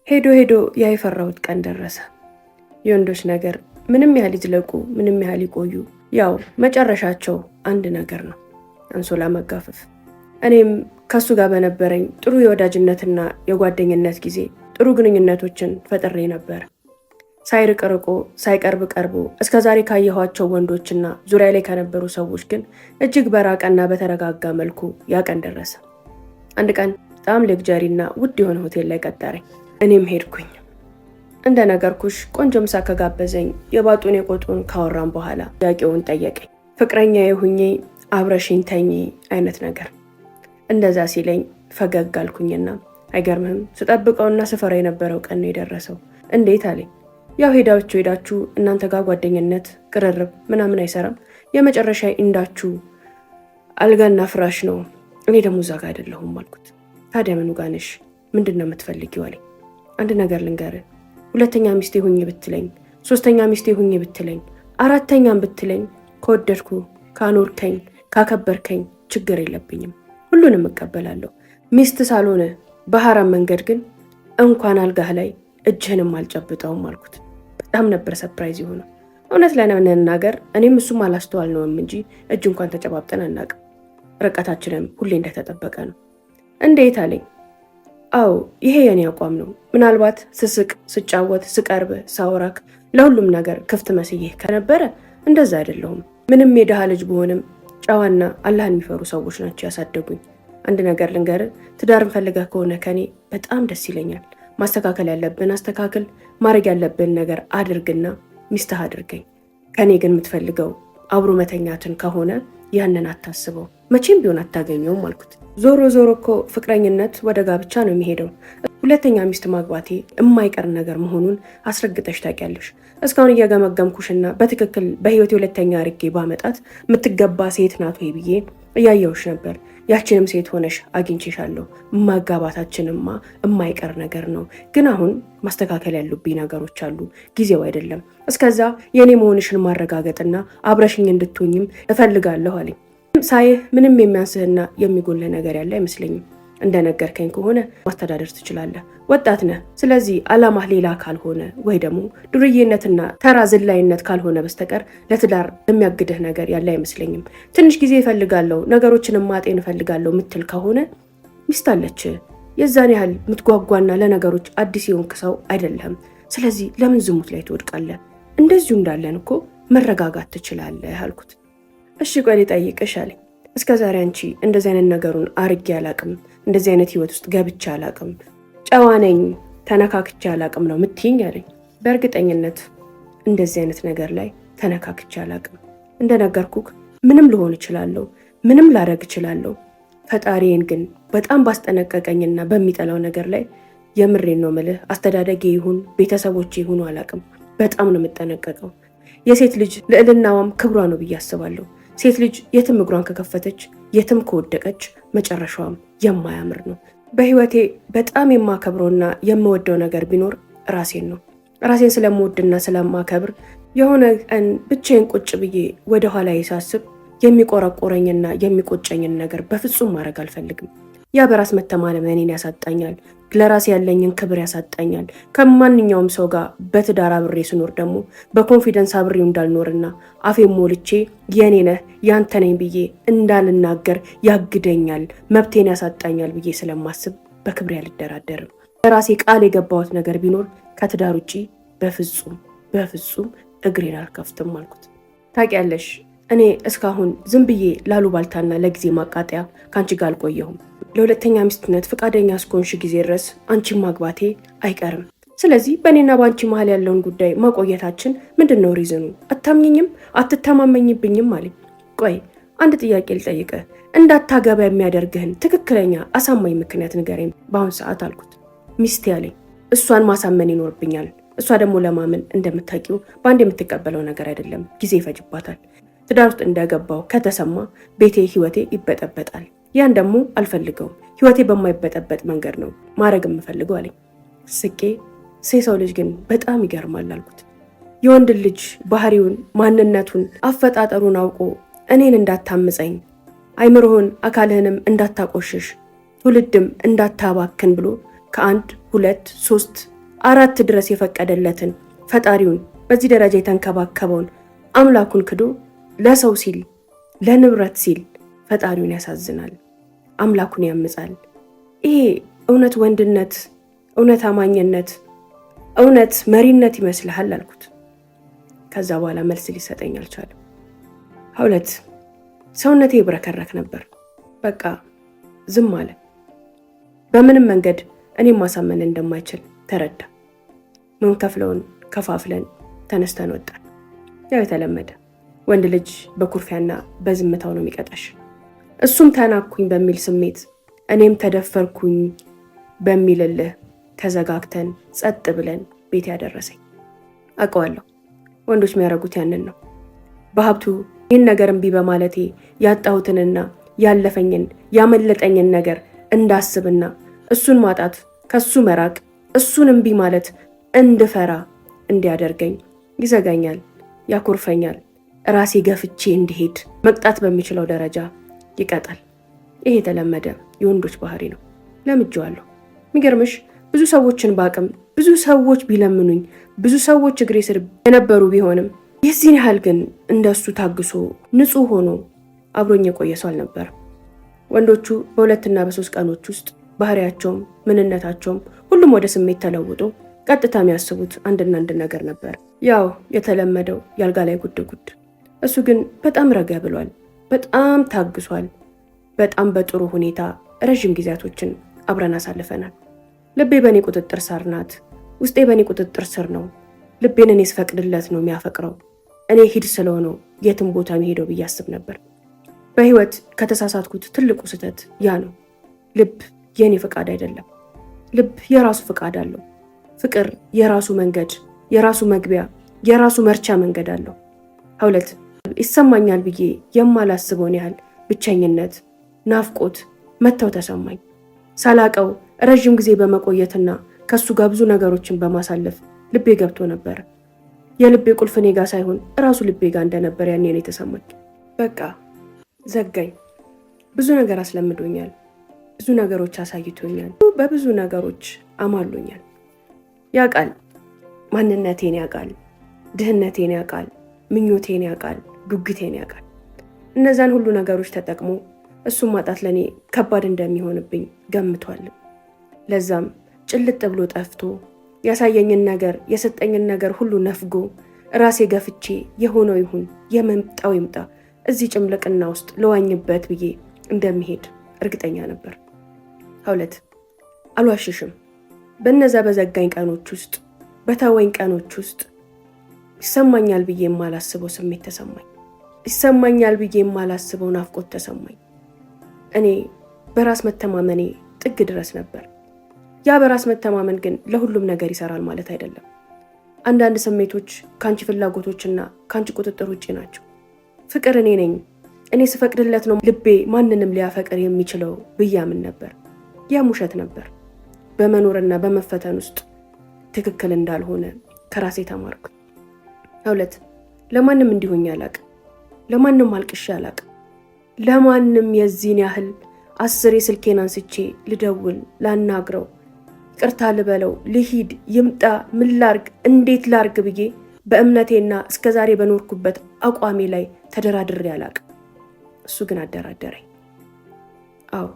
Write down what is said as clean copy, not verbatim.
ሄዶ ሄዶ ያ የፈራሁት ቀን ደረሰ። የወንዶች ነገር ምንም ያህል ይዝለቁ፣ ምንም ያህል ይቆዩ፣ ያው መጨረሻቸው አንድ ነገር ነው፣ አንሶላ መጋፈፍ። እኔም ከሱ ጋር በነበረኝ ጥሩ የወዳጅነትና የጓደኝነት ጊዜ ጥሩ ግንኙነቶችን ፈጥሬ ነበር። ሳይርቅ ርቆ ሳይቀርብ ቀርቦ እስከ ዛሬ ካየኋቸው ወንዶችና ዙሪያ ላይ ከነበሩ ሰዎች ግን እጅግ በራቀና በተረጋጋ መልኩ ያ ቀን ደረሰ። አንድ ቀን በጣም luxury ና ውድ የሆነ ሆቴል ላይ ቀጠረኝ። እኔም ሄድኩኝ። እንደ ነገርኩሽ ቆንጆ ምሳ ከጋበዘኝ የባጡን የቆጡን ካወራን በኋላ ጥያቄውን ጠየቀኝ። ፍቅረኛ የሁኜ አብረሽኝ ተኚ አይነት ነገር። እንደዛ ሲለኝ ፈገግ አልኩኝና አይገርምህም፣ ስጠብቀውና ስፈራ የነበረው ቀን ነው የደረሰው። እንዴት አለኝ። ያው ሄዳችሁ ሄዳችሁ እናንተ ጋር ጓደኝነት፣ ቅርርብ ምናምን አይሰራም። የመጨረሻ እንዳችሁ አልጋና ፍራሽ ነው። እኔ ደግሞ እዛ ጋ አይደለሁም አልኩት። ታዲያ ምኑ ጋ ነሽ? ምንድን ነው የምትፈልጊው አለኝ። አንድ ነገር ልንገርህ፣ ሁለተኛ ሚስቴ ሁኝ ብትለኝ፣ ሶስተኛ ሚስቴ ሁኝ ብትለኝ፣ አራተኛም ብትለኝ ከወደድኩ፣ ካኖርከኝ፣ ካከበርከኝ ችግር የለብኝም፣ ሁሉንም እቀበላለሁ። ሚስት ሳልሆነ በሐራም መንገድ ግን እንኳን አልጋህ ላይ እጅህንም አልጨብጠውም አልኩት። በጣም ነበር surprise የሆነው። እውነት ለመናገር እኔም እሱም አላስተዋልነውም እንጂ እጅ እንኳን ተጨባብጠን አናውቅም። ርቀታችንም ሁሌ እንደተጠበቀ ነው። እንዴት አለኝ። አዎ ይሄ የኔ አቋም ነው። ምናልባት ስስቅ፣ ስጫወት፣ ስቀርብ፣ ሳወራክ ለሁሉም ነገር ክፍት መስዬህ ከነበረ እንደዛ አይደለሁም። ምንም የድሃ ልጅ ብሆንም ጨዋና አላህን የሚፈሩ ሰዎች ናቸው ያሳደጉኝ። አንድ ነገር ልንገር፣ ትዳርን ፈልገህ ከሆነ ከኔ በጣም ደስ ይለኛል። ማስተካከል ያለብን አስተካክል፣ ማድረግ ያለብን ነገር አድርግና ሚስትህ አድርገኝ። ከኔ ግን የምትፈልገው አብሮ መተኛትን ከሆነ ያንን አታስበው፣ መቼም ቢሆን አታገኘውም አልኩት። ዞሮ ዞሮ እኮ ፍቅረኝነት ወደ ጋብቻ ነው የሚሄደው። ሁለተኛ ሚስት ማግባቴ የማይቀር ነገር መሆኑን አስረግጠሽ ታውቂያለሽ። እስካሁን እየገመገምኩሽና በትክክል በህይወቴ ሁለተኛ አድርጌ ባመጣት የምትገባ ሴት ናት ወይ ብዬ እያየሁሽ ነበር። ያችንም ሴት ሆነሽ አግኝቼሻለሁ። ማጋባታችንማ የማይቀር ነገር ነው። ግን አሁን ማስተካከል ያሉብኝ ነገሮች አሉ። ጊዜው አይደለም። እስከዛ የእኔ መሆንሽን ማረጋገጥና አብረሽኝ እንድትሆኝም እፈልጋለሁ አለኝ። ሳይህ ምንም የሚያንስህና የሚጎልህ ነገር ያለ አይመስለኝም። እንደነገርከኝ ከሆነ ማስተዳደር ትችላለህ። ወጣት ነህ። ስለዚህ አላማህ ሌላ ካልሆነ ወይ ደግሞ ዱርዬነትና ተራ ዝላይነት ካልሆነ በስተቀር ለትዳር የሚያግድህ ነገር ያለ አይመስለኝም። ትንሽ ጊዜ እፈልጋለሁ፣ ነገሮችን ማጤን እፈልጋለሁ ምትል ከሆነ ሚስት አለች። የዛን ያህል ምትጓጓና ለነገሮች አዲስ የሆንክ ሰው አይደለህም። ስለዚህ ለምን ዝሙት ላይ ትወድቃለህ? እንደዚሁ እንዳለን እኮ መረጋጋት ትችላለህ አልኩት። እሺ ቆይ ልጠይቅሽ አለኝ። እስከ ዛሬ አንቺ እንደዚህ አይነት ነገሩን አርጌ አላቅም፣ እንደዚህ አይነት ህይወት ውስጥ ገብቼ አላቅም፣ ጨዋ ነኝ፣ ተነካክቼ አላቅም ነው ምትይኝ አለኝ። በእርግጠኝነት እንደዚህ አይነት ነገር ላይ ተነካክቼ አላቅም። እንደነገርኩክ ምንም ልሆን እችላለሁ፣ ምንም ላረግ እችላለሁ። ፈጣሪዬን ግን በጣም ባስጠነቀቀኝና በሚጠላው ነገር ላይ የምሬን ነው ምልህ፣ አስተዳደጌ ይሁን ቤተሰቦቼ ይሁኑ አላቅም፣ በጣም ነው የምጠነቀቀው። የሴት ልጅ ልዕልናዋም ክብሯ ነው ብዬ አስባለሁ። ሴት ልጅ የትም እግሯን ከከፈተች የትም ከወደቀች መጨረሻዋም የማያምር ነው። በህይወቴ በጣም የማከብረውና የምወደው ነገር ቢኖር ራሴን ነው። ራሴን ስለምወድና ስለማከብር የሆነ ቀን ብቻዬን ቁጭ ብዬ ወደ ኋላ ሳስብ የሚቆረቆረኝና የሚቆጨኝን ነገር በፍጹም ማድረግ አልፈልግም። ያ በራስ መተማመኔን ያሳጣኛል። ለራሴ ያለኝን ክብር ያሳጣኛል። ከማንኛውም ሰው ጋር በትዳር አብሬ ስኖር ደግሞ በ confidence አብሬው እንዳልኖርና አፌን ሞልቼ የኔ ነህ ያንተ ነኝ ብዬ እንዳልናገር ያግደኛል፣ መብቴን ያሳጣኛል ብዬ ስለማስብ በክብሬ አልደራደርም። ለራሴ ቃል የገባሁት ነገር ቢኖር ከትዳር ውጪ በፍጹም በፍጹም እግሬን አልከፍትም አልኩት። ታውቂያለሽ እኔ እስካሁን ዝም ብዬ ላሉባልታና ለጊዜ ማቃጠያ ከአንቺ ጋር አልቆየሁም። ለሁለተኛ ሚስትነት ፈቃደኛ እስከሆንሽ ጊዜ ድረስ አንቺን ማግባቴ አይቀርም። ስለዚህ በእኔና በአንቺ መሀል ያለውን ጉዳይ ማቆየታችን ምንድን ነው reason ኑ? አታምኝኝም? አትተማመኝብኝም? አለኝ። ቆይ አንድ ጥያቄ ልጠይቅህ፣ እንዳታገባ የሚያደርግህን ትክክለኛ አሳማኝ ምክንያት ንገረኝ በአሁን ሰዓት አልኩት። ሚስቴ አለኝ። እሷን ማሳመን ይኖርብኛል። እሷ ደግሞ ለማመን እንደምታውቂው በአንድ የምትቀበለው ነገር አይደለም፣ ጊዜ ይፈጅባታል። ትዳር ውስጥ እንደገባው ከተሰማ ቤቴ፣ ህይወቴ ይበጠበጣል። ያን ደግሞ አልፈልገውም። ህይወቴ በማይበጠበጥ መንገድ ነው ማድረግ የምፈልገው አለኝ። ስቄ የሰው ልጅ ግን በጣም ይገርማል አልኩት። የወንድ ልጅ ባህሪውን፣ ማንነቱን፣ አፈጣጠሩን አውቆ እኔን እንዳታምፀኝ፣ አይምሮህን አካልህንም እንዳታቆሽሽ፣ ትውልድም እንዳታባክን ብሎ ከአንድ ሁለት ሶስት 4 ድረስ የፈቀደለትን ፈጣሪውን በዚህ ደረጃ የተንከባከበውን አምላኩን ክዶ ለሰው ሲል ለንብረት ሲል ፈጣሪውን ያሳዝናል፣ አምላኩን ያምጻል። ይሄ እውነት ወንድነት፣ እውነት አማኝነት፣ እውነት መሪነት ይመስልሃል አልኩት። ከዛ በኋላ መልስ ሊሰጠኝ አልቻለም። 2 ሰውነቴ ይብረከረክ ነበር። በቃ ዝም አለ። በምንም መንገድ እኔም ማሳመን እንደማይችል ተረዳ። ምንከፍለውን ከፋፍለን ተነስተን ወጣን። ያው የተለመደ ወንድ ልጅ በኩርፊያና በዝምታው ነው የሚቀጣሽ። እሱም ተናኩኝ በሚል ስሜት እኔም ተደፈርኩኝ በሚልልህ ተዘጋግተን ጸጥ ብለን ቤት ያደረሰኝ። አውቀዋለሁ ወንዶች የሚያደርጉት ያንን ነው። በሀብቱ ይህን ነገር እምቢ በማለቴ ያጣሁትንና ያለፈኝን ያመለጠኝን ነገር እንዳስብና እሱን ማጣት ከሱ መራቅ እሱን እምቢ ማለት እንድፈራ እንዲያደርገኝ ይዘጋኛል፣ ያኮርፈኛል። ራሴ ገፍቼ እንዲሄድ መቅጣት በሚችለው ደረጃ ይቀጣል። ይሄ የተለመደ የወንዶች ባህሪ ነው። ለምጄዋለሁ። የሚገርምሽ ብዙ ሰዎችን ባቅም ብዙ ሰዎች ቢለምኑኝ ብዙ ሰዎች እግሬ ስር የነበሩ ቢሆንም የዚህን ያህል ግን እንደሱ ታግሶ ንጹህ ሆኖ አብሮኝ የቆየ ሰው አልነበረም። ወንዶቹ በ2 እና በ3 ቀኖች ውስጥ ባህሪያቸውም ምንነታቸውም ሁሉም ወደ ስሜት ተለውጦ ቀጥታ የሚያስቡት አንድና አንድ ነገር ነበር። ያው የተለመደው ያልጋ ላይ ጉድ ጉድ። እሱ ግን በጣም ረጋ ብሏል። በጣም ታግሷል። በጣም በጥሩ ሁኔታ ረዥም ጊዜያቶችን አብረን አሳልፈናል። ልቤ በእኔ ቁጥጥር ስር ናት። ውስጤ በእኔ ቁጥጥር ስር ነው። ልቤን እኔ ስፈቅድለት ነው የሚያፈቅረው። እኔ ሂድ ስለው ነው የትም ቦታ የሚሄደው ብዬ አስብ ነበር። በህይወት ከተሳሳትኩት ትልቁ ስህተት ያ ነው። ልብ የእኔ ፈቃድ አይደለም። ልብ የራሱ ፈቃድ አለው። ፍቅር የራሱ መንገድ፣ የራሱ መግቢያ፣ የራሱ መርቻ መንገድ አለው። 2 ይሰማኛል ብዬ የማላስበውን ያህል ብቸኝነት፣ ናፍቆት መተው ተሰማኝ። ሳላቀው ረዥም ጊዜ በመቆየትና ከሱ ጋር ብዙ ነገሮችን በማሳለፍ ልቤ ገብቶ ነበር። የልቤ ቁልፍ እኔ ጋር ሳይሆን እራሱ ልቤ ጋር እንደነበር ያኔ ነው የተሰማኝ። በቃ ዘጋኝ። ብዙ ነገር አስለምዶኛል። ብዙ ነገሮች አሳይቶኛል። በብዙ ነገሮች አማሎኛል። ያውቃል፣ ማንነቴን ያውቃል፣ ድህነቴን ያውቃል፣ ምኞቴን ያውቃል፣ ጉጉቴን ያውቃል። እነዛን ሁሉ ነገሮች ተጠቅሞ እሱን ማጣት ለኔ ከባድ እንደሚሆንብኝ ገምቷል። ለዛም ጭልጥ ብሎ ጠፍቶ ያሳየኝን ነገር የሰጠኝን ነገር ሁሉ ነፍጎ ራሴ ገፍቼ የሆነው ይሁን የመምጣው ይምጣ እዚህ ጭምልቅና ውስጥ ለዋኝበት ብዬ እንደሚሄድ እርግጠኛ ነበር። 2 አልዋሽሽም። በነዛ በዘጋኝ ቀኖች ውስጥ በተወኝ ቀኖች ውስጥ ይሰማኛል ብዬ የማላስበው ስሜት ተሰማኝ። ይሰማኛል ብዬ የማላስበው ናፍቆት ተሰማኝ። እኔ በራስ መተማመኔ ጥግ ድረስ ነበር። ያ በራስ መተማመን ግን ለሁሉም ነገር ይሰራል ማለት አይደለም። አንዳንድ ስሜቶች ካንቺ ፍላጎቶችና ካንቺ ቁጥጥር ውጪ ናቸው። ፍቅር እኔ ነኝ፣ እኔ ስፈቅድለት ነው ልቤ ማንንም ሊያፈቅር የሚችለው ብዬ አምን ነበር። ያም ውሸት ነበር። በመኖርና በመፈተን ውስጥ ትክክል እንዳልሆነ ከራሴ ተማርኩ። 2 ለማንም እንዲሆኝ አላቅም። ለማንም አልቅሼ አላቅም። ለማንም የዚህን ያህል 10 ስልኬን አንስቼ ልደውል፣ ላናግረው፣ ይቅርታ ልበለው፣ ልሂድ፣ ይምጣ፣ ምን ላርግ፣ እንዴት ላርግ ብዬ በእምነቴና እስከዛሬ በኖርኩበት አቋሜ ላይ ተደራድሬ አላቅም። እሱ ግን አደራደረኝ። አዎ።